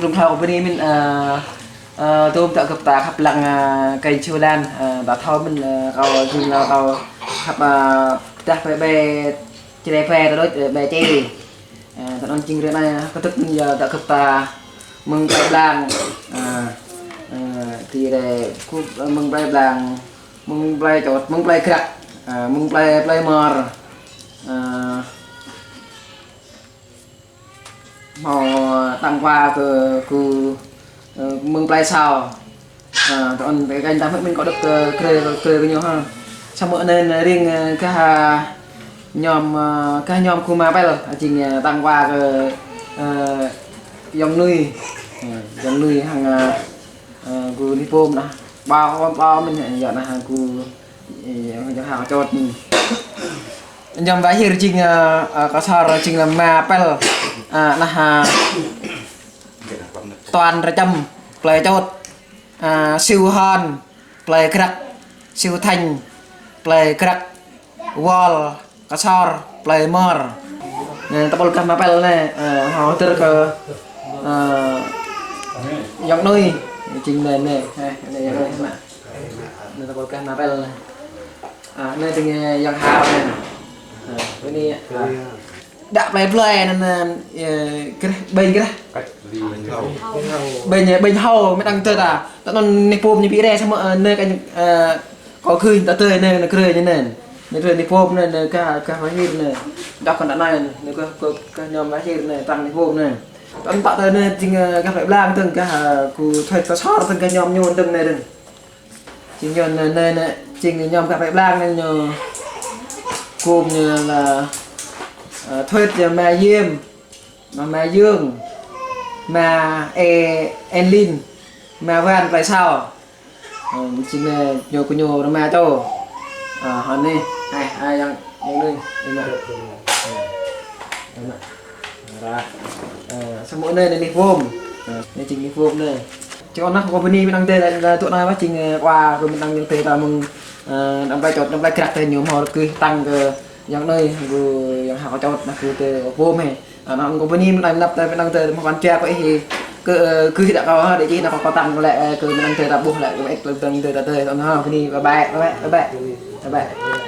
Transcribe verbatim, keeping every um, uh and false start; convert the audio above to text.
Rung thâo kơ bơni mĭn, ơ, ơ, tôm tơ gơp ta khăp lăng, ơ, kênh Siu Lan, ơ, ta thâo mĭn, ơ, kâo jing lơ kâo khăp, ơ, dah ƀe ƀe čơđai ƀe ta đôč, ơ, ƀe čê. Ơ, tơ anŭn jing ră anai kơtưk mĭn yơh tơ gơp ta mơ̆ng plei blang, ơ, ơ, ti ră kơ, ơ, mơ̆ng plei blang, mơ̆ng plei čôt, mơ̆ng plei grăk, ơ, mơ̆ng plei, plei mơr, ơ, hmâo tăng quà kơ, kơ, ơ, mơ̆ng plei Sâo. Ơ, tơ anŭn kơ kanh ta hmư̆ mĭn kâo đŏk kơ krê, krê kơ ñu ha. Samơ̆ anŭn ring, ơ, gah, ơ, ñom, ơ, gah ñom kơ Ama Pel, ơ, jing, ơ, tăng quà kơ, ơ, Yŏng Nui. Ơ, Yŏng Nui hăng, ơ, ơ, kơ Ni Pôm anai. Ƀâo, ƀâo mĭn yơh anai hăng kơ, ơ, Yŏng Hao Čôt. Ñom Wai Hir jing, ơ, ơ, kơ sor jing lăm Ama Pel. Ơ, anai, ơ, Tuan Rơčăm, plei Čôt, ơ, Siu Hon, plei Grăk, Siu Thanh, plei Grăk, Wol, Kơsor, plei Mơr. Anai, tơpul gah Ama Pel anai, ơ, hơdơr kơ, ơ, Yŏng Nui, jing anai, anai, anai, anai, Yŏng Nui, anai. Anai, tơpul gah Ama Pel anai. Ơ, anai, tơngia Yŏng Hao anai. Ơ, anai, ơ. Đă plei plei anŭn, ơ, greh, ƀañ greh. Ƀañ, ƀañ hâo, mơ̆ng đang tơ ta. Tơ anŭn Ni Pôm ñu ƀu rai samơ̆, ơ, anai kơ, ơ, kâo gưi ta tơ anai, anai greh ñu anai. Anai greh Ni Pôm anai, anai gah, gah Wai Hir anai. Đŏk kơ anai, anai gah, gah, gah ñom Wai Hir anai, tăng Ni Pôm anai. Tơ anŭn pă tơ anai jing, ơ, gah plei blang dơ̆ng gah, ơ, kơ Thuet Kơsor dơ̆ng gah ñom ñu dơ̆ng anai dơ̆ng. Jing ñu anai, anai, anai, jing ñom gah plei blang anai ñu gum ñu lĕ, ơ, Thuet ñu Ama Yêm, Ama Yương, Ama E-, Enlin, Ama Wan plei Sâo. Ơ, jing anai ñu kơ ñu rơma čô. Ơ, hơnai, ai, ai, Yŏng, Yŏng Nui, Yŏng Nui. Ơ, Yŏng Nui. Ră. Ơ, samơ̆ anai, anai Ni Pôm. Ơ, anai jing Ni Pôm anai. Jing anŭn kâo bơni mơ̆ng đang tơ lĕ, lĕ tŭ anai wơ̆t jing, ơ, quà kơ mơ̆ng đang Yŏng tơ ta mơ̆ng, ơ, đang plei Čôt, đang plei Grăk tơ ñu hmâo gưi tăng kơ Yŏng Nui, kơ Yŏng Hao Čôt, anai kơ tơ Pôm hă. Ơ, anŭn kâo bơni mơ̆ng đang năp tơ mơ̆ng đang tơ mơ̆ng pran jua kơ ih, kơ, ơ, gưi đă kâo ha, đe či anai kâo, kâo tăng lĕ, ơ, kơ mơ̆ng đang tơ ta ƀuh lĕ, kơ mơ̆ng đang tơ ta tơ, anŭn ha, bơni, bye bye, bye bye, bye bye. Bye bye.